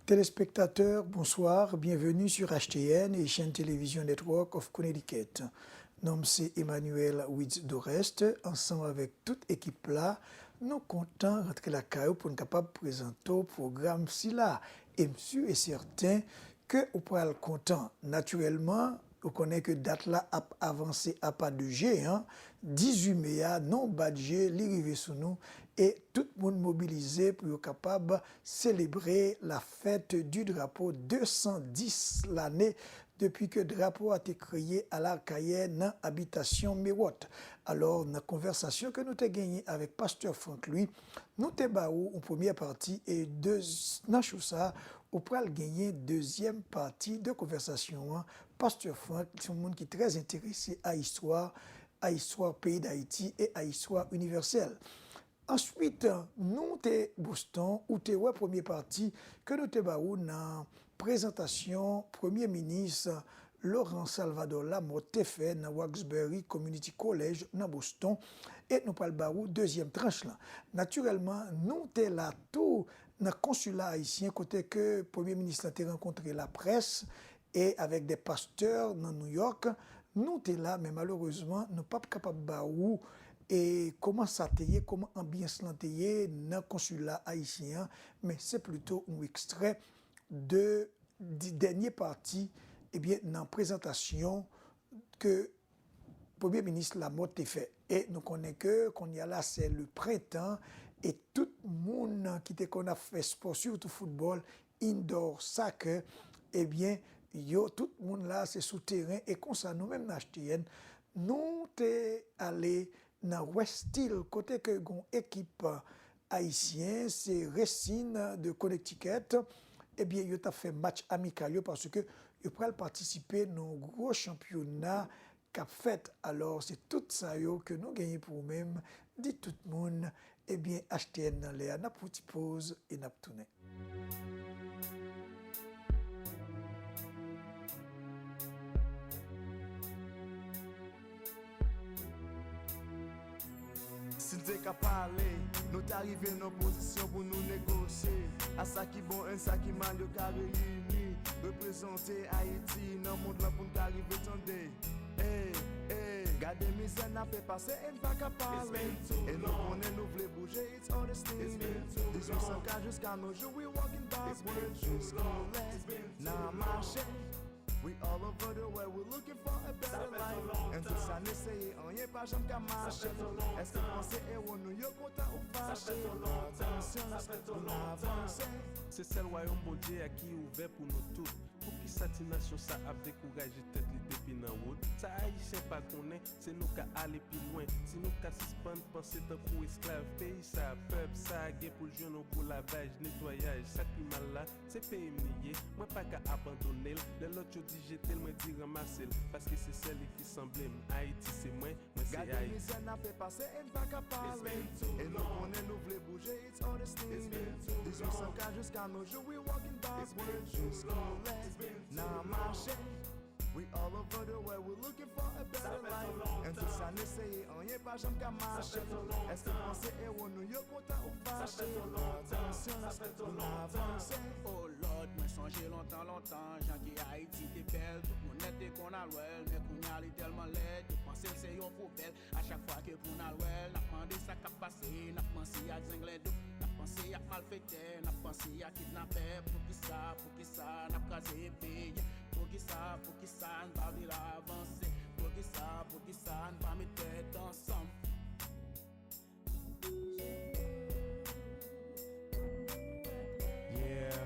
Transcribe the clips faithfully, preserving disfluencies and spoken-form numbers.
Téléspectateurs, bonsoir, bienvenue sur H T N, Haitian Television Network of Connecticut. Non m se Emmanuel Wids Doreste, ansanm avèk tout ekip la, nou kontan rantre lakay ou pou n kapab prezante w pwogram sila. E m si e sèten ke ou pral kontan. Natirèlman, ou konnen ke dat la ap avanse a pa de je, en. Dizuit me a, non bat je, li rive sou nou e tout moun mobilize pou yo kapab selebre la fête du drapeau, de san dis lane depi ke drapo a te kreye Alakayè nan abitasyon Mewòt. Alò, nan konvèsasyon ke nou te genyen avèk Pastè Franck Louis, nou te ba ou yon premyè pati e de, nan show sa, ou pral genyen dezyèm pati de konvèsasyon an. Pastè Franck, se yon moun ki trè enterese a istwa, a istwa peyi Dayiti e a istwa inivèsèl. Answit, nou te Boston, ou te wè premye pati ke nou te ba ou nan prezantasyon Premye Minis Laurent Salvador Lamothe te fè nan Roxbury Community College nan Boston, e nou pral ba ou dezyèm tranch lan. Natirèlman, nou te la tou nan konsila ayisyen kote ke Premye Minis lan te rankontre laprès e avèk de pastè nan New York. Nou te la, men malerezman, nou p ap kapab ba ou e kòman sa te ye, kòman anbyans lan te ye nan konsila ayisyen an, men se plito yon ekstrè de, di dènye pati, ebyen, nan prezantasyon ke Premye Minis Lamothe te fè. E nou konnen ke kounye a la, se le prentan, e tout moun ki te konn ap fè spò, sitou foutbòl, indoor soccer, ebyen, yo, tout moun la, se sou teren. E konsa, nou menm nan H T N, nou te ale nan West Hill, kote ke gon ekip ayisyen, se Racing de Connecticut, ebyen, yo t ap fè match amikal yo, paske yo pral patisipe nan yon gwo chanpyona k ap fèt. Alò, se tout sa yo ke nou genyen pou ou menm. Di tout moun, ebyen, H T N nan lè a, n ap fouti poz e n ap tounen. Si n te ka pale, nou ta rive nan pozisyon pou nou negosye. A sa ki bon and sa ki mal, yo ka reyini. Reprezante Ayiti nan mond lan pou n ta rive tande. Ey, ey, gade mizè n ap fè pase e n pa ka pale. E nou konnen nou vle bouje, it's all the steam. Dizuit san ka jiska nou jou, we walking backward. Jiskilè n a mache. We all over the world, we looking for a better life. And tout sa n eseye, anyen pa janm ka mache. Èske w panse ewo nou yo kontan ou fache? Pa konsyans, nou avanse. Se sèl wayòm Bondye a ki ouvè pou nou tout. Poukisa ti nasyon sa ap dekouraje tèt li depi nan wout? Sa Ayisyen pa konnen, se nou ka ale pi lwen. Si nou ka sispann panse tankou esklav, peyi sa, pèp sa gen pou l jwenn yon gwo lavaj, netwayaj. Sa k pi mal la, se peyi m li ye, mwen pa ka abandone l. Lè lòt yo di jete l, mwen di ranmase l, paske se sèl li ki sanble m. Ayiti se mwen, mwen se Ayiti. Gade mizè n ap fè pase e n pa ka pale. E nou konnen nou vle bouje, it's all the steam. Dizuit san ka jiska nou jou, we walking backward. Jiskilè n a mache. We all over the world, we looking for a better life. And tout sa n eseye, anyen pa janm ka mache. Èske w panse ewo nou yo kontan ou fache? Pa konsyans, nou avanse. Oh Lord, mwen sonje lontan, lontan, jan ke Ayiti te bèl. Tout moun nèt te konn al wè l, men kounye a li tèlman lèd, yo panse l se yon poubèl. A chak fwa ke pou n al wè l, n ap mande sa k ap pase, n ap panse ak zenglendo, n ap panse ak malfektè, n ap panse ak kidnapè. Poukisa, poukisa n ap kraze peyi? Poukisa, poukisa n pa vle l avanse? Poukisa, poukisa n pa met tèt ansanm? Yeah.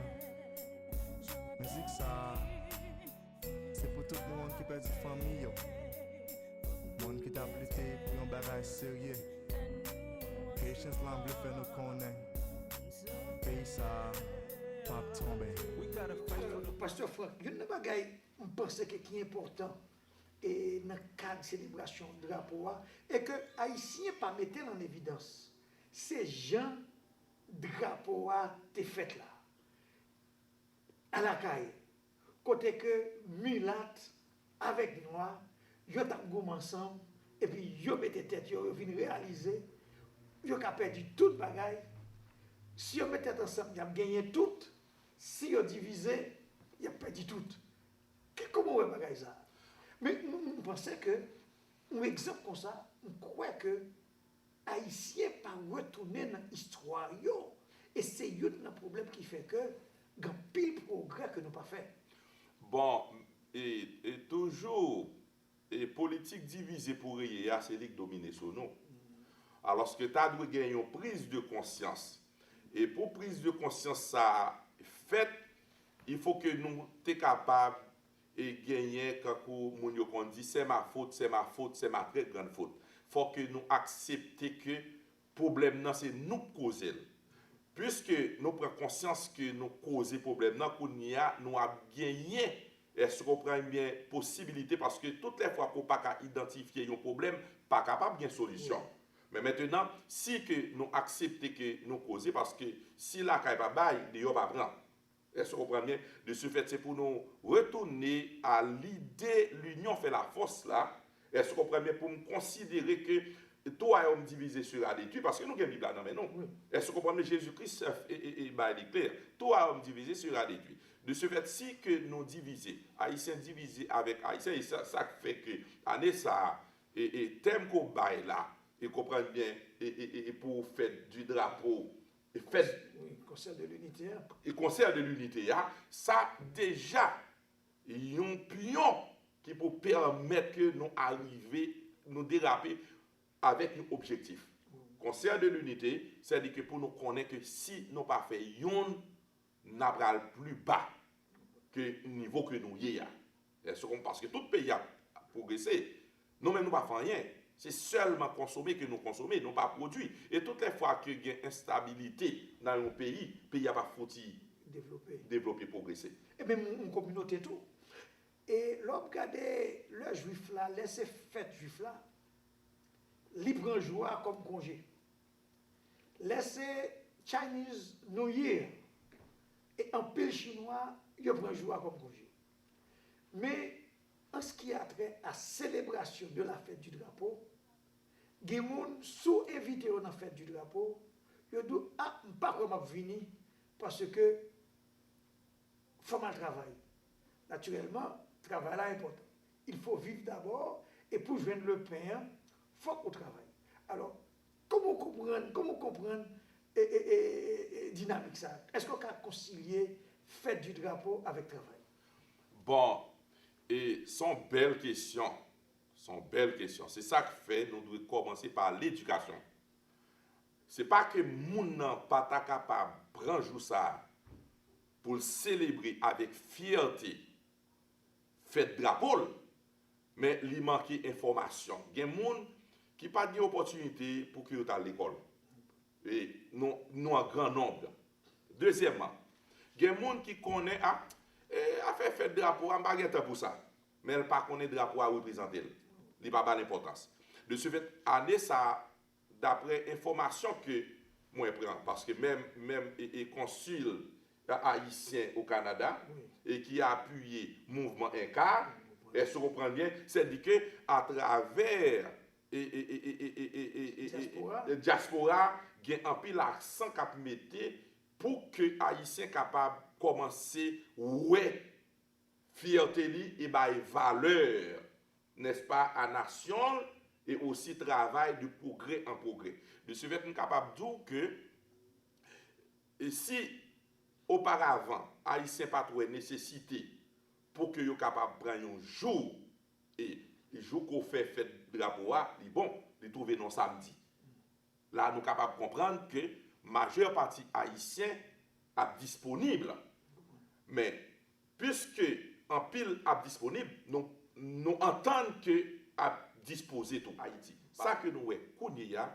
Mizik sa a, se pou tout moun ki pèdi fanmi yo. Moun ki t ap lite pou yon bagay serye. Patience lan vle fè nou konnen peyi sa a p ap tonbe. We gotta fight for the Pastè Franck, youn nan bagay m panse ke ki enpòtan e nan kad selebrasyon drapo a, e ke Ayisyen pa mete l an evidans, se jan drapo a te fèt la. Alakay, kote ke milat avèk nwa, yo t ap goumen ansanm, epi yo mete tèt yo, yo vin reyalize, yo ka pèdi tout bagay. Si yo met tèt ansanm, y ap genyen tout. Si yo divize, y ap pèdi tout. Ki, kòman w wè bagay sa a? Men m, m panse ke yon egzanp konsa, m kwè ke Ayisyen pa retounen nan istwa yo. E se youn nan pwoblèm ki fè ke gen anpil pwogrè ke nou pa fè. Bon, e, e toujou, e politik divize pou reye a, se li k domine sou nou. Alòske ta dwe gen yon priz de konsyans. E pou priz de konsyans sa a fèt, il faut que nou te kapab e genyen, kankou moun yo konn di, c'est ma faute, c'est ma faute, c'est ma très grande faute. Fò ke nou aksepte ke pwoblèm nan se nou k koze l. Piske nou pran konsyans ke nou koze pwoblèm nan, kounye a nou ap genyen, èske w konprann byen, posibilite, paske tout lè fwa ke w pa ka idantifye yon pwoblèm, pa kapab gen solisyon. Men mentenan, si ke nou aksepte ke nou koze, paske si lakay pa bay, deyò pa pran. Èske w konprann byen? De ce fait, se pou nou retounen a lide l'union fait la force la. Èske w konprann byen? Pou m konsidere ke tout wayòm divize sera detwi, paske nou gen Bib la nan men nou. Èske w konprann byen? Jezi Kris e, e, e bay li klè. Tout wayòm divize sera detwi. De ce fait, si ke nou divize, Ayisyen divize avèk Ayisyen, e sa, sa k fè ke ane sa a, e, e tèm ke w bay la, e konprann byen, e, e, e, e pou fèt di drapo, e fèt Wi, Concert de l'Unité a. e Concert de l'Unité a, sa deja yon pyon ki pou pèmèt ke nou arive, nou derape avèk yon objektif. Concert de l'Unité, sètadi ke pou nou konnen ke si nou pa fè yonn, n a pral pli ba ke nivo ke nou ye a. Èske w konprann? Paske tout peyi ap pwogrese. Nou menm nou pa fè anyen. Se sèlman konsome ke nou konsome, nou pa pwodui. E tout lè fwa ke gen enstabilite nan yon peyi, peyi a pa fouti Devlope. Devlope, pwogrese. E menm yon kominote tou. E lè w ap gade lè jwif la, lè se fèt jwif la, li pran jou a kòm konje. Lè se Chinese New Year, e anpil chinwa, yo pran jou a kòm konje. Men, an ce qui a trait à célébration de la fête du drapeau, gen moun, si w envite yo nan fèt di drapo, yo di w, a, m pa kwè m ap vini, paske fò m al travay. Natirèlman, travay la enpòtan. Il faut vivre d'abord, e pou jwenn le pain an, fòk ou travay. Alò, kòman w konprann, kòman w konprann e, e, e, e, e dinamik sa? Èske w ka konsilye fèt di drapo avèk travay? Bon, e se yon bèl kesyon. Se yon bèl kesyon. Se sa k fè nou dwe kòmanse pa ledikasyon. Se pa ke moun nan pa ta kapab pran jou sa a pou l selebre avèk fyète fèt drapo l, men li manke enfòmasyon. Gen moun ki pa t gen opòtinite pou ke yo t al lekòl. E nou, nou an gran nonb. Dezyèmman, gen moun ki konnen, a, e, afè fèt drapo a, m pa gen tan pou sa. Men l pa konnen drapo a reprezante l. Li pa ba l enpòtans. De ce fait, ane sa a, daprè enfòmasyon ke mwen pran, paske menm, menm e, e konsil ayisyen o Kanada, e ki apiye mouvman enka, èske w konprann byen? Sètadi ke atravè e, e, e, e, e, e, e, e, e, Dyaspora. e, dyaspora, gen anpil aksan k ap mete pou ke Ayisyen kapab kòmanse wè fyète li e bay valè, nèspa, a nasyon l e osi travay de progrès en progrès. De ce fait, m kapab di w ke e si oparavan Ayisyen pa t wè nesesite pou ke yo kapab pran yon jou, e jou ke w fè fèt drapo a, li bon, li twouve nan samdi. La, nou kapab konprann ke majè pati Ayisyen ap disponib. Men, piske anpil ap disponib, nou, nou antann ke ap dispoze tou Ayiti. Sa ke nou wè kounye a,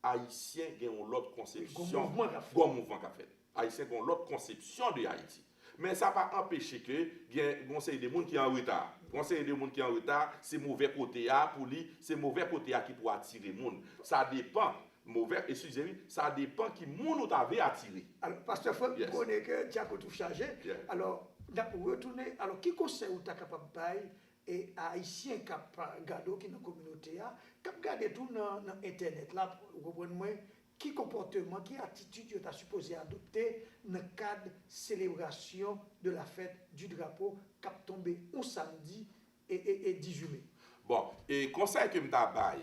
Ayisyen gen yon lòt konsepsyon. Gon mouvman k ap fèt. Gon mouvman k ap fèt. Ayisyen gen yon lòt konsepsyon de Ayiti. Men sa pa anpeche ke gen yon seri de moun ki an reta. Yon seri de moun ki an reta, se movè kote a pou li, se movè kote a ki pou atire moun. Sa depan, movè, eskize m, sa depan ki moun ou ta vle atire. Alò, Pastè Frank, m konnen ke dyakout ou chaje. Alò, n ap retounen. Alò, ki konsèy ou ta kapab bay e Ayisyen k ap gade w ki nan kominote a, k ap gade tou nan, nan entènèt la, ou konprann mwen, Ki konpòteman, ki atitid yo ta sipoze adopte nan kad selebrasyon de la fête du drapeau k ap tonbe yon samdi e, e, e dizuit me? Bon, e konsèy ke m ta bay,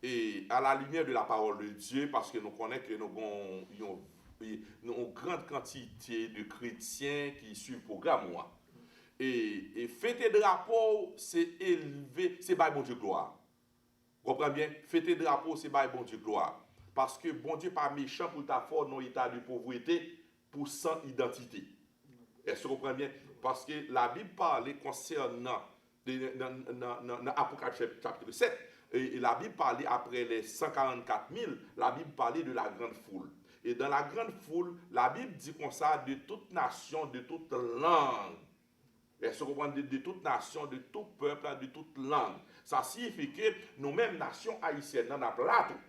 e à la lumière de la parole de Dieu, paske nou konnen ke nou gon yon, yon, yon gran kantite de kretyen ki swiv pwogram ou an. E, e fete drapo w, se elve, se bay Bondye glwa. Konprann byen, fete drapo w, se bay Bondye glwa. Paske Bondye pa mechan pou l ta fè w nan eta de povrete pou san idantite. Èske w konprann byen? Paske Labib pale konsènan, de, nan, nan, nan, nan Apocalypse chap- chapit sèt, e, e Labib pale apre les cent quarante-quatre mille, Labib pale de la grande foule. Et dans la grande foule, Labib di konsa, de toute nation, de toute langue. Èske w konprann? De, de tout nasyon, de tout pèp, de tout lang. Sa siyifi ke nou menm nasyon ayisyèn nan, n ap la tou.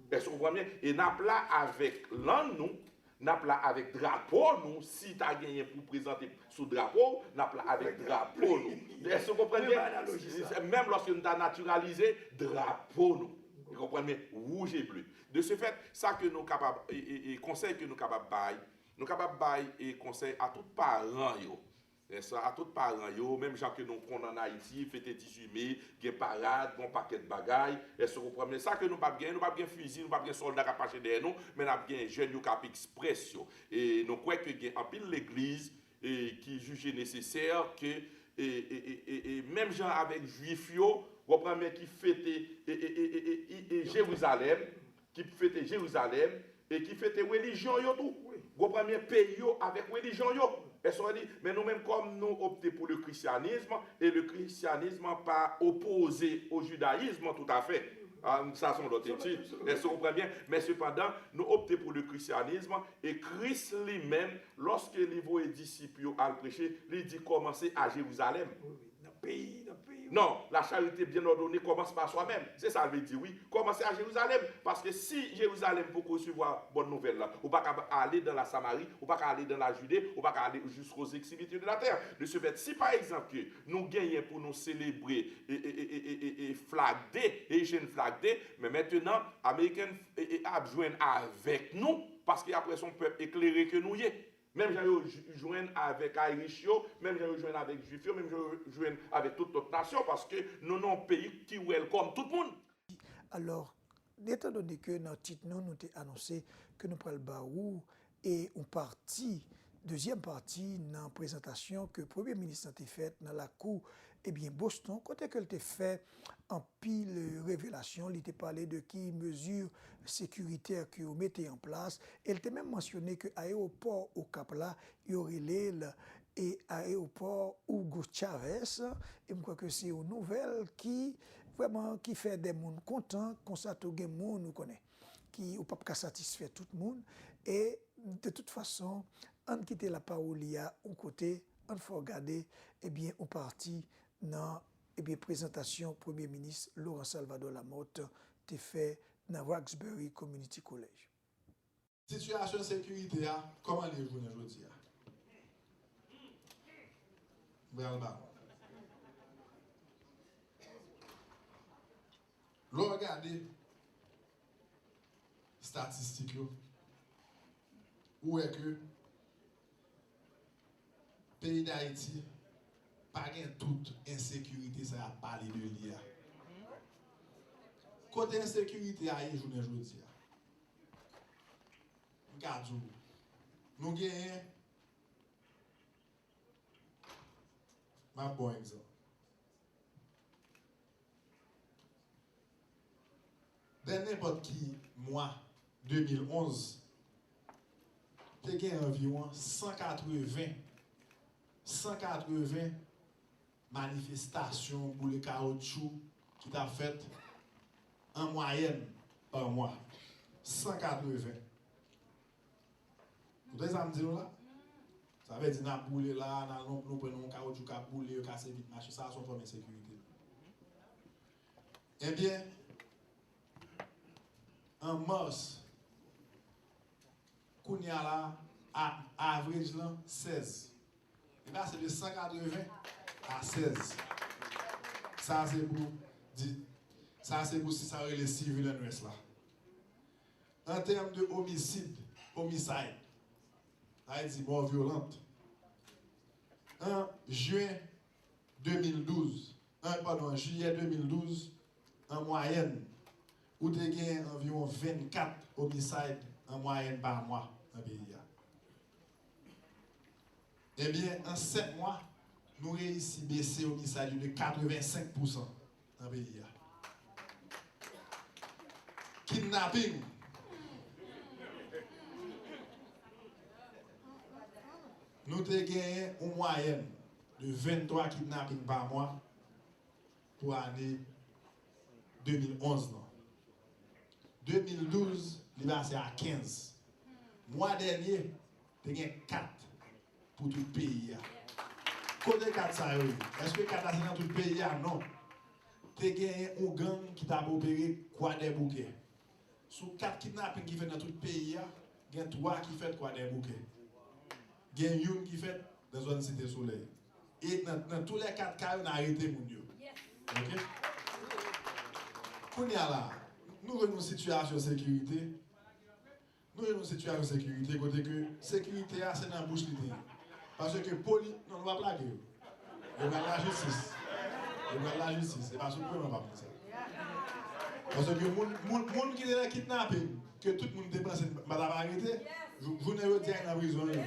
Èske w konprann byen? E n ap la avèk lang nou, n ap la avèk drapo nou, si ta genyen pou prezante sou drapo, n ap la avèk drapo nou. Èske w konprann byen? Menm lòske nou ta natiralize drapo nou. Ou konprann byen? Wouj e ble. De ce fait, sa ke nou kapab, e, e, e konsèy ke nou kapab bay, nou kapab bay e konsèy a tout paran yo. Nèsa, a tout paran yo, menm jan ke nou konn ann Ayiti, fete dizuit me, gen parad, gen yon pakèt bagay. Èske w konprann? Men sa ke nou p ap gen, nou p ap gen fizi, nou p ap gen sòlda k ap mache dèyè nou, men n ap gen jèn yo k ap eksprès yo. E nou kwè ke gen anpil legliz e ki jije nesesè ke, e, e, e, e, e menm jan avèk Jwif yo, w konprann, men ki fete e, e, e, e, e, e, e Jerizalèm, ki fete Jerizalèm, e ki fete relijyon yo tou. Ou konprann byen, peyi yo avèk relijyon yo. Èske w konprann? Men nou menm, kòm nou opte pou le christianisme, e le christianisme pa opoze au judaïsme tout à fait. Ah, sa se yon lòt etid. Èske w konprann byen? Men sepandan, nou opte pou le christianisme, e Kris li menm, lòske li voye disip yo al preche, li di kòmanse a Jerizalèm. Nan peyi, nan peyi. Non, la charité bien ordonnée commence par soi-même. Se sa l vle di, wi. Kòmanse a Jerizalèm. Paske si Jerizalèm poko resevwa bòn nouvèl la, ou pa ka ale dans la Samarie, ou pa ka ale dans la Judée, ou pa ka ale jusqu'aux extrémités de la terre. De ce fait, si pa egzanp ke nou genyen pou nou selebre e, e, e, e, e, e Flag Day, Asian Flag Day, men mentenan, American e, e, ap jwenn avèk nou, paske apre se yon pèp eklere ke nou ye. Menm jan yo j- jwenn avèk Irish yo, menm jan yo jwenn avèk Jwif yo, menm jan yo jwenn avèk tout lòt nasyon, paske nou nan yon peyi ki welcome tout moun. Alò, etandone ke nan tit nou, nou te anonse ke nou pral ba ou e yon pati, dezyèm pati nan prezantasyon ke Premye Minis lan te fèt nan lakou, ebyen, Boston, kote ke l te fè anpil revelasyon, li te pale de ki mezi sekiritè ke yo mete an plas, e l te menm mansyone ke ayewopò Okap la, yo rele l e ayewopò Hugo Chavez, e m kwè ke se yon nouvèl ki vrèman ki fè de moun kontan, konsa tou gen moun ou konnen ki ou p ap ka satisfè tout moun, e de tout fason, ann kite lapawoli a yon kote, ann fè w gade, ebyen, yon pati nan, ebyen, prezantasyon Premye Minis Laurent Salvador Lamothe te fè nan Roxbury Community College. Sitiyasyon ensekirite a, kòman l ye jounen jodi a? M pral ba nou. Lè w gade estatistik yo, ou wè ke peyi Dayiti pa gen tout ensekirite sa y ap pale de li a. Kote ensekirite a ye jounen jodi a? M ka di w, nou genyen, m ap ba w egzanp. Nan nenpòt ki mwa de mil onz, te gen anviwon san katreven, san katreven manifestasyon boule kawotchou ki t ap fèt an mwayèn pa mwa. San katreven. Ou tande sa m di nou la? Sa vle di n ap boule la, n al nou, nou pran yon kawotchou k ap boule, yo kase vit machin, sa a se yon fòm ensekirite. Ebyen, an mas, kounye a la, a, average lan, sèz. Li pase de san katreven a sèz. Sa se pou di, sa se pou sa yo rele civil unrest la. An tèm de omisid, homicide, sa vle di mò vyolant, an jen de mil douz, an, padon, an jiyè de mil douz, an mwayèn, ou te gen anviwon vennkat omisid an mwayèn pa mwa nan peyi a. Ebyen, an sèt mwa, nou reyisi bese omisid yo de katrevensenk pousan nan peyi a. Kidnaping. Nou te genyen yon mwayèn de venntwa kidnaping pa mwa pou ane de mil onz lan. De mil douz, li pase a kenz. Mwa dènye, te gen kat pou tout peyi a. Kote kat sa yo ye? Èske kat la se nan tout peyi a? Non. Te genyen yon gang ki t ap opere Kwadèboukè. Sou kat kidnaping ki fèt nan tout peyi a, gen twa ki fèt Kwadèboukè. Gen youn ki fèt nan zòn Site Solèy. E nan, nan tou lè kat ka yo, n arete moun yo. Ok? Kounye a la, nou jwenn yon sitiyasyon sekirite. Nou jwenn yon sitiyasyon sekirite kote ke sekirite a se nan bouch li te ye. Paske poli-, non, nou p ap lage yo. Yo pral lajistis. Yo pral lajistis. E pa sou mwen, mwen p ap di sa. Paske moun, moun, moun ki te nan kidnaping, ke tout moun te panse m pa t ap arete, jou-, jounen jodi a, y nan prizon yo.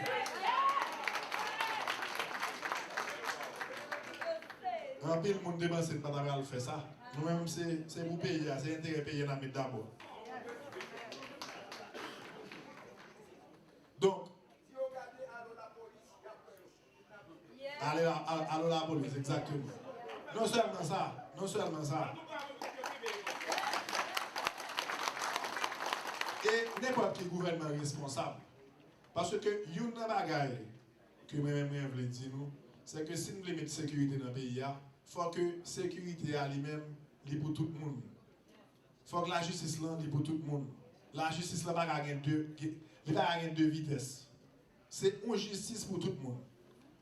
Anpil moun te panse m pa t ap al fè sa. Nou menm, se, se pou peyi a, se enterè peyi a n ap met dabò. Donk, ale la, al-, alo lapolis, egzakteman. Non sèlman sa, non sèlman sa. E nenpòt ki gouvènman responsab. Paske youn nan bagay ke mwen menm mwen vle di nou, se ke si n vle met sekirite nan peyi a, fò ke sekirite a li menm, li pou tout moun. Fòk lajistis lan, li pou tout moun. Lajistis lan pa ka gen de, li pa ka gen de vitès. Se yon jistis pou tout moun.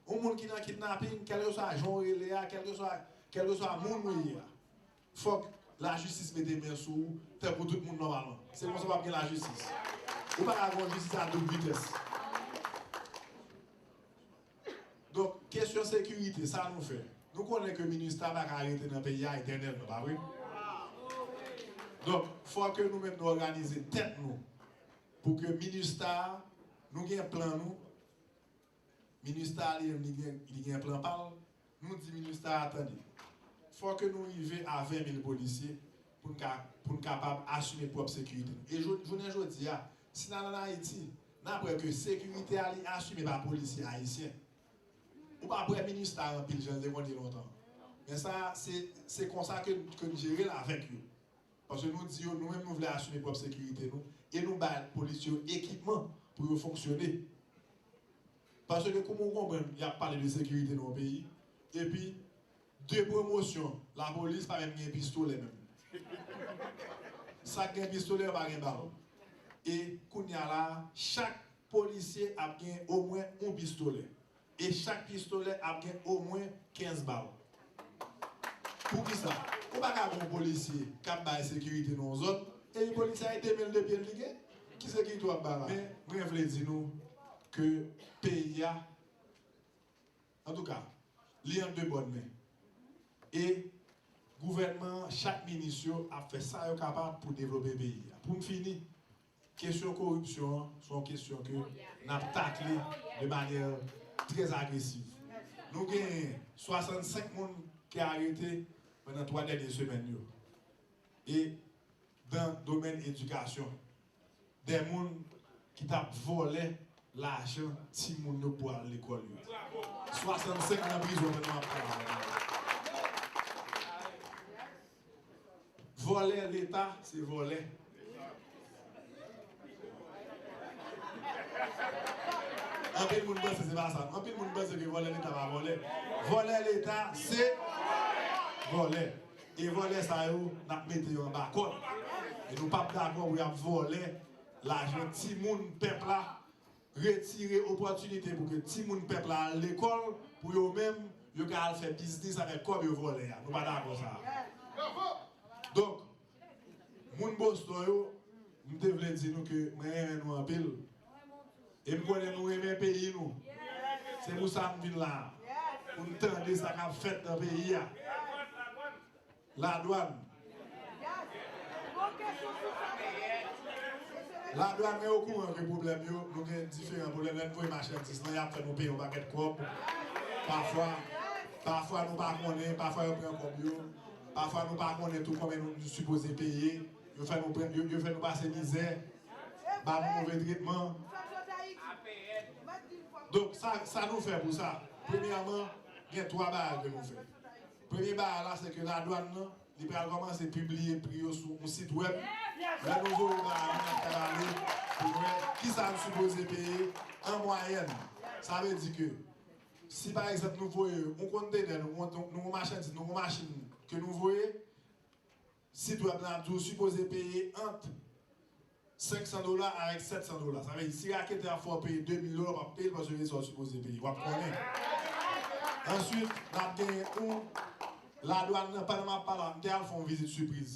Yon moun ki nan kidnaping, kèlkeswa jan w rele a, kèlkeswa, kèlkeswa moun ou ye a, fòk lajistis mete men sou ou, tankou tout moun nòmalman. Se konsa w ap gen lajistis. Ou pa ka gen yon jistis a doub vitès. Donk, kesyon sekirite, sa nou fè? Nou konnen ke minista pa ka rete nan peyi a etènèlman, pa vre? Donk, fò ke nou menm nou òganize tèt nou pou ke minista, nou gen plan nou, minista li menm li gen, li gen plan pa l, nou di minista a, tande, fò ke nou rive a ven mil polisye pou n ka, pou n kapab asime pwòp sekirite nou. E jou-, jounen jodi a, si n al ann Ayiti, n ap wè ke sekirite a li asime pa polisye ayisyen. Ou p ap wè minista anpil jan l te konn ye lontan. Men sa, se, se konsa ke, ke n jere l avèk yo. Paske nou di yo, nou menm nou vle asime pwòp sekirite nou, e nou bay polisye yo ekipman pou yo fonksyone. Paske kòman w konprann y ap pale de sekirite nan yon peyi, epi de pwomosyon lapolis pa menm gen pistolè menm. Sa k gen pistolè yo pa gen bal. E kounye a la, chak polisye ap gen omwen yon pistolè. E chak pistolè ap gen omwen kenz bal. Poukisa? Ou pa ka gen yon polisye k ap bay sekirite nan yon zòn, epi polisye a e de men l, de pye l li gen. Ki sekirite w ap bay la? Men, mwen vle di nou ke peyi a, antouka, li an de bòn men. E gouvènman an, chak minis yo ap fè sa yo kapab pou devlope peyi a. Pou m fini, kesyon koripsyon an, se yon kesyon ke n ap takle de manyè trè agresiv. Nou genyen swasannsenk moun ki arete pandan twa dènye semèn yo. E dan domèn edikasyon, de moun ki t ap vòlè lajan timoun yo pou al lekòl yo. Swasannsenk nan prizon pandan m ap pale avè w. Vòlè Leta, se vòlè. Anpil moun panse se pa sa. Anpil moun panse ke vòlè Leta pa vòlè. Vòlè Leta, se vòlè. E vòlè sa yo, n ap mete yo anba kòd. E nou p ap dakò pou y ap vòlè lajan timoun pèp la, retire opòtinite pou ke timoun pèp la al lekòl, pou yo menm, yo ka al fè biznis avèk kòb yo vòlè a. Nou pa dakò sa a. Donk, moun Boston yo, M te vle di nou ke mwen renmen nou anpil. E m konnen nou renmen peyi nou. Se pou sa m vin la a. Pou n tande sa k ap fèt nan peyi a. Ladwàn. Ladwàn, men okouran ke pwoblèm yo, nou gen diferan pwoblèm. Lè n voye machandiz lan, y ap fè nou peye yon pakèt kòb. Pafwa, pafwa nou pa konnen, pafwa yo pran kòb yo. Pafwa nou pa konnen tou konbyen nou sipoze peye. Yo fè nou pran, yo, yo fè nou pase mizè, ba nou move tretman. Donk, sa, sa nou fè pou sa? Premyèman, gen twa bagay ke nou fè. Premye bagay la, se ke ladwàn nan, li pral kòmanse pibliye pri yo sou yon sit wèb. Lè nou voye bagay, nou ap travay pou nou wè kisa n sipoze peye an mwayèn. Sa vle di ke, si pa egzanp nou voye yon kontenè, nou, nou, nou yon machandiz, nou yon machin ke nou voye, sit wèb la ap di w sipoze peye ant senk san dola avèk sèt san dola. Sa vle di, si raketè a fè w peye de mil dola, w ap peye l paske se sa w sipoze peye. W ap konnen. Answit, n ap gen yon ladwàn nan, pandan m ap pale a, m te al fè yon vizit sipriz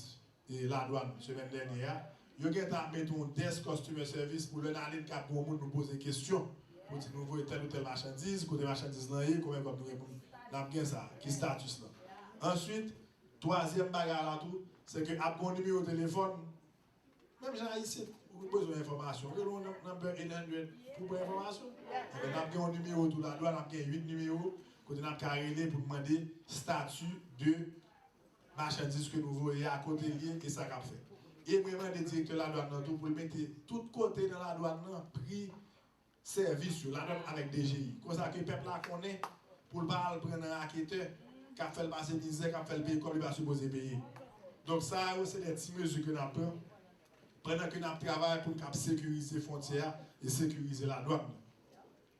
e ladwàn semèn dènye a. Yo gentan ap mete yon desk customer service pou lè n ale, n ka gen yon moun nou poze kesyon. Pou di nou voye tèl ou tèl machandiz, kote machandiz lan ye, konbyen kòb nou gen pou n, n ap gen sa, ki status lan. Answit, twazyèm bagay la tou, se ke ap gen yon nimewo telefòn. Menm jan isit, ou bezwen enfòmasyon, ou rele yon number eight hundred pou pran enfòmasyon. Enben, n ap gen yon nimewo tou ladwàn, n ap gen uit nimewo, kote n ap ka rele pou n mande stati de machandiz ke nou voye a, kote l ye e sa k ap fèt. E mwen mande direktè ladwàn nan tou pou l mete tout kote nan ladwàn nan pri sèvis yo, ladwàn avèk D G I. Konsa ke pèp la konnen pou l pa al pran nan raketè k ap fè l pase mizè, k ap fè l peye kòb li pa sipoze peye. Donk, sa yo se de ti mezi ke n ap pran pandan ke n ap travay pou n kab sekirize fwontyè a e sekirize ladwàn nan.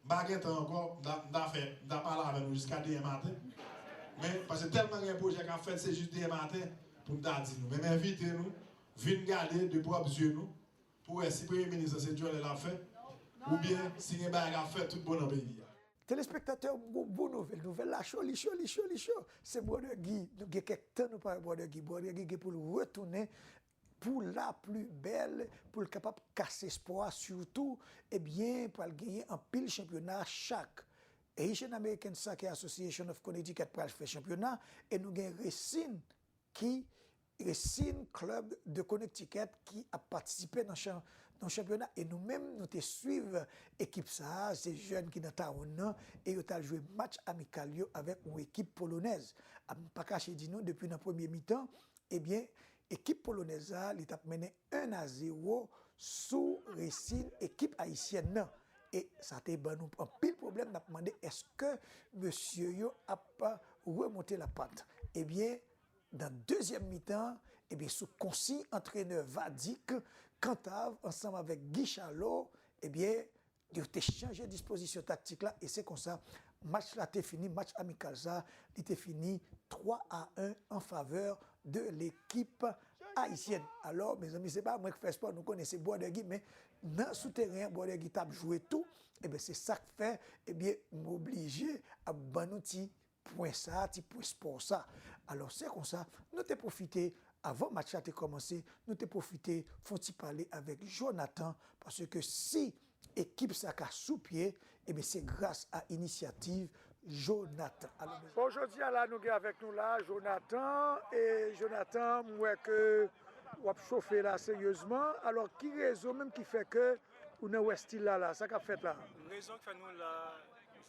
M pa gen tan ankò, m ta, m ta fè, m ta pale avè nou jiska demen maten. Men, paske tèlman gen pwojè k ap fèt, se jis demen maten pou m ta di nou. Men m envite nou, vin gade de pwòp zye nou, pou wè si premye minis lan se djòlè l ap fè, oubyen si gen bagay k ap fèt tout bon nan peyi a. Telespektatè, m gon bon nouvèl. Nouvèl la cho, li cho, li cho, li cho. Se Brother Guy. Nou gen kèk tan nou pa wè Brother Guy. Brother Guy gen pou l retounen pour la plus belle, pou l kapab kase espwa, sitou, ebyen, pral genyen anpil chanpyona chak. Haitian American Soccer Association of Connecticut pral fè chanpyona, e nou gen Racine ki, Racine Club de Connecticut ki ap patisipe nan chan-, nan chanpyona. E nou menm, nou te swiv ekip sa a, se jèn ki nan Tawonn nan, e yo t al jwe match amikal yo avèk yon ekip polonèz. A, m pa kache di nou, depi nan premye mitan, ebyen, ekip polonèz la, li t ap mennen en a zewo sou Racine, ekip ayisyèn nan. E sa te ban nou anpil pwoblèm, n ap mande èske mesye yo ap remonte lapat. Ebyen, nan dezyèm mitan, ebyen, sou konsiy antrenè Vadik, Cantave ansanm avèk Guy Charlot, ebyen, yo te chanje dispozisyon taktik la e se konsa match la te fini, match amikal sa, li te fini twa a en an favè de lekip ayisyèn. Alò, mezanmi, se pa mwen k fè spò, nou konnen se Brother Guy, men nan sou teren an, Brother Guy t ap jwe tou, ebyen, se sa k fè, ebyen, m oblije ap ban nou ti pwen sa, ti pwen spò sa. Alò, se konsa, nou te pwofite, avan match la te kòmanse, nou te pwofite fè yon ti pale avèk Jonathan, paske si ekip sa ka sou pye, ebyen, se gras a inisyativ Jonathan. Alò, bon, jodi a la, nou gen avèk nou la, Jonathan, e Jonathan, m wè ke w ap chofe la seryezman. Alò, ki rezon menm ki fè ke ou nan wè stil la la? Sa k ap fèt la? Rezon k fè nou la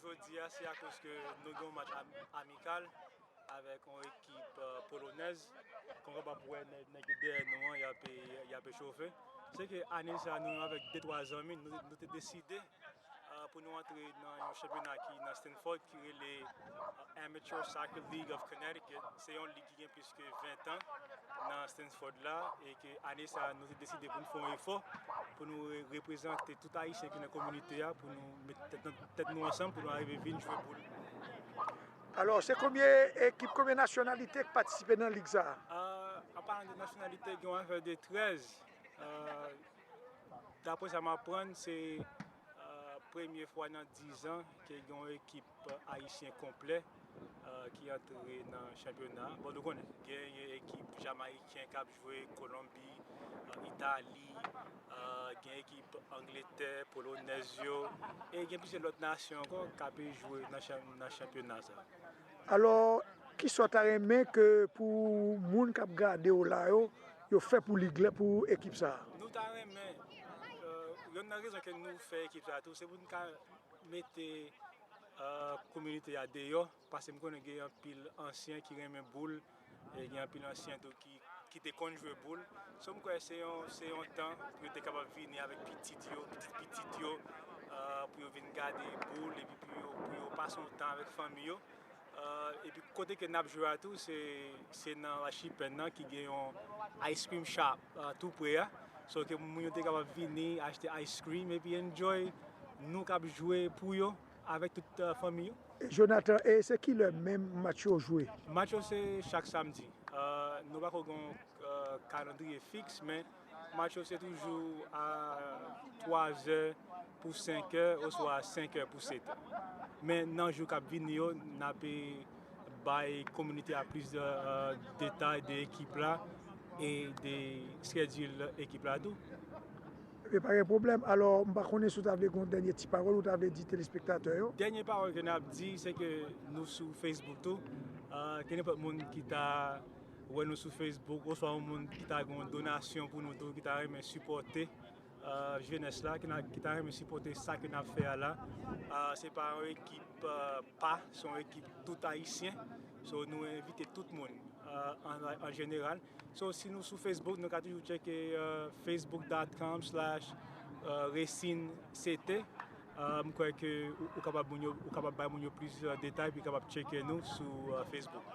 jodi a, se akoz ke nou gen yon match am-, amikal avèk yon ekip, euh, polonèz. Kon w kapab wè nèg, nèg yo dèyè nou an, y ap, y ap chofe. Se ke ane sa, nou avèk de twa zanmi, nou, nou te deside, euh, pou nou antre nan yon chanpyona ki nan Stamford, ki rele, euh, Amateur Soccer League of Connecticut. Se yon lig ki gen plis ke ven tan nan Stamford la, e ke ane sa, nou te deside pou n fè yon efò, pou nou re-, reprezante tout Ayisyen ki nan kominote a, pou nou met tèt, tèt nou ansanm, pou nou arive vin jwe boul. Alò, se konbyen ekip, konbyen nasyonalite k patisipe nan lig sa a? Ah, an palan de nasyonalite, gen yon afè de trèz. Ah, daprè sa m aprann, se, ah, premye fwa nan diz an ke gen yon ekip ayisyen konplè, ah, ki antre nan chanpyona. Bon, nou konnen, genyen ekip jamayik, Ken k ap jwe, Kolonbi, euh, Itali, euh, gen ekip Angletè, Polonèz yo, e gen plizyè lòt nasyon ankò k ape jwe nan chan- nan chanpyona sa. Alò, kisa w ta renmen ke pou moun k ap gade w la yo, yo fè pou lig la, pou ekip sa a? Nou ta renmen, euh, yonn nan rezon ke nou fè ekip sa tou, se pou n ka mete euh, kominote a deyò, paske m konnen gen anpil ansyen ki renmen boul, e gen anpil ansyen tou ki, ki te konn jwe boul. So m kwè se yon, se yon tan pou yo te kapab vini avèk pitit yo, pitit pitit yo, euh, pou yo vin gade boul, epi pou yo, pou yo pase yon tan avèk fanmi yo. Euh, epi kote ke n ap jwe a tou, se, se nan Lachipenn nan ki gen yon ice cream shop euh, tou pre a. So ke moun yo te kapab vini, achte ice cream, epi enjoy nou k ap jwe pou yo avèk tout euh, fanmi yo. Jonathan, e se kilè menm match yo jwe? Match yo se chak samdi. Euh, nou pako gen yon euh, kalandriye fiks, men match yo se toujou a twazè pou senkè oswa senkè pou setè. Men nan jou k ap vini yo, n ape bay kominote a plis de euh, detay de ekip la e de schedule ekip la tou. Ebyen, pa gen pwoblèm. Alò, m pa konnen si w ta vle gen yon dènye ti pawòl ou ta vle di telespektatè yo. Dènye pawòl ke n ap di, se ke nou sou Facebook tou. Euh, ke nenpòt moun ki ta wè nou sou Facebook, oswa yon moun ki ta gen yon donasyon pou nou tou, ki ta renmen sipòte euh, jenès la, ki, na, ki ta renmen sipòte sa ke n ap fè a la. Euh, se pa yon ekip euh, pa, se yon ekip tout ayisyen. So, nou envite tout moun euh, an, an jeneral. So, si nou sou Facebook, nou ka toujou tcheke euh, facebook dot com slash resin c t. Euh, m kwè ke ou, ou kapab moun yo, ou kapab bay moun yo plis euh, detay, pi kapab tcheke nou sou euh, Facebook.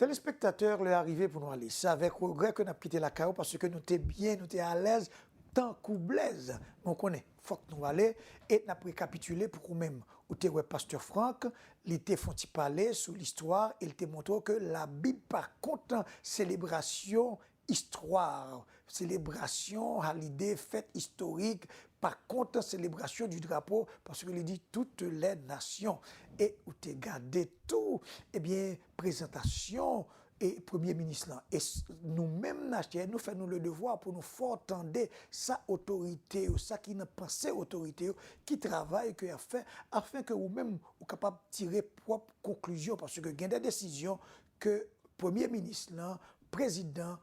Telespektatè, lè a rive pou nou ale. Se avèk regrè ke n ap kite lakay ou, paske nou te byen, nou te alèz, tankou blèz. Men w konnen, fòk nou ale, e n ap rekapitile pou ou menm. Ou te wè Pastè Franck, li te fè yon ti pale sou listwa, e li te montre w ke Labib pa kont selebrasyon istwa, selebrasyon, halide, fèt istorik, pa kont selebrasyon di drapo, paske li di toutes les nations. E ou te gade tou, ebyen, prezantasyon e premye minis lan. E s- nou menm, Nache, nou fè nou le devwa pou nou fè w tande sa otorite yo, sa ki nan panse otorite yo, ki travay ke y ap fè, afin ke ou menm, ou kapab tire pwòp konklizyon, paske gen de desizyon ke premye minis lan, prezidan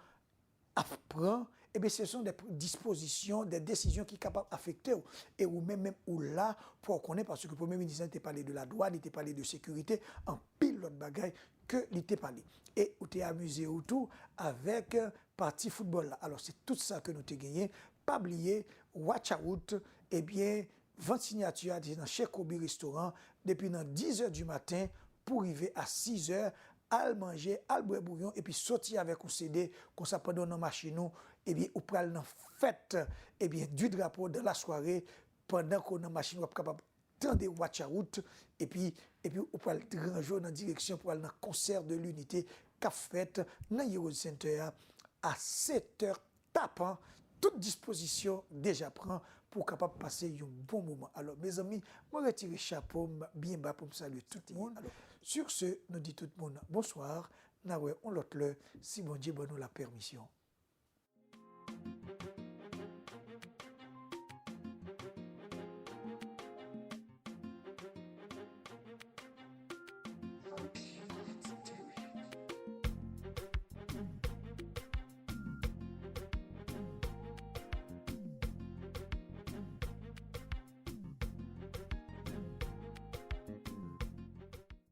ap pran, ebyen, se son de dispozisyon, de desizyon ki kapab afekte w. E ou menm, menm ou la, pou w konnen, paske premye minis lan te pale de ladwàn, li te pale de sekirite, anpil lòt bagay ke li te pale. E ou te amize w tou avèk pati foutbòl la. Alò, se tout sa ke nou te genyen. Pa bliye, Watch Out, ebyen, vant sinyati a te nan Chez Kobe Restaurant depi nan dizè di maten pou rive a sizè. Al manje, al bwè bouyon, epi soti avèk yon C D, konsa pandan w nan machin ou, ebyen, ou pral nan fèt, ebyen, du drapo dans la soirée, pandan ke w nan machin, w ap kapab tande Watch Out, epi, epi ou pral ranje w nan direksyon pou al nan Concert de l'Unité k ap fèt nan Heroes Center a, a sèt è tapan, tout dispozisyon deja pran pou w kapab pase yon bon moman. Alò, mezanmi, mwen retire chapo m byen ba pou m salye tout moun. Alò, sur ce, nou di tout moun bonswa, n a wè yon lòt lè, si Bondye ban nou lapèmisyon.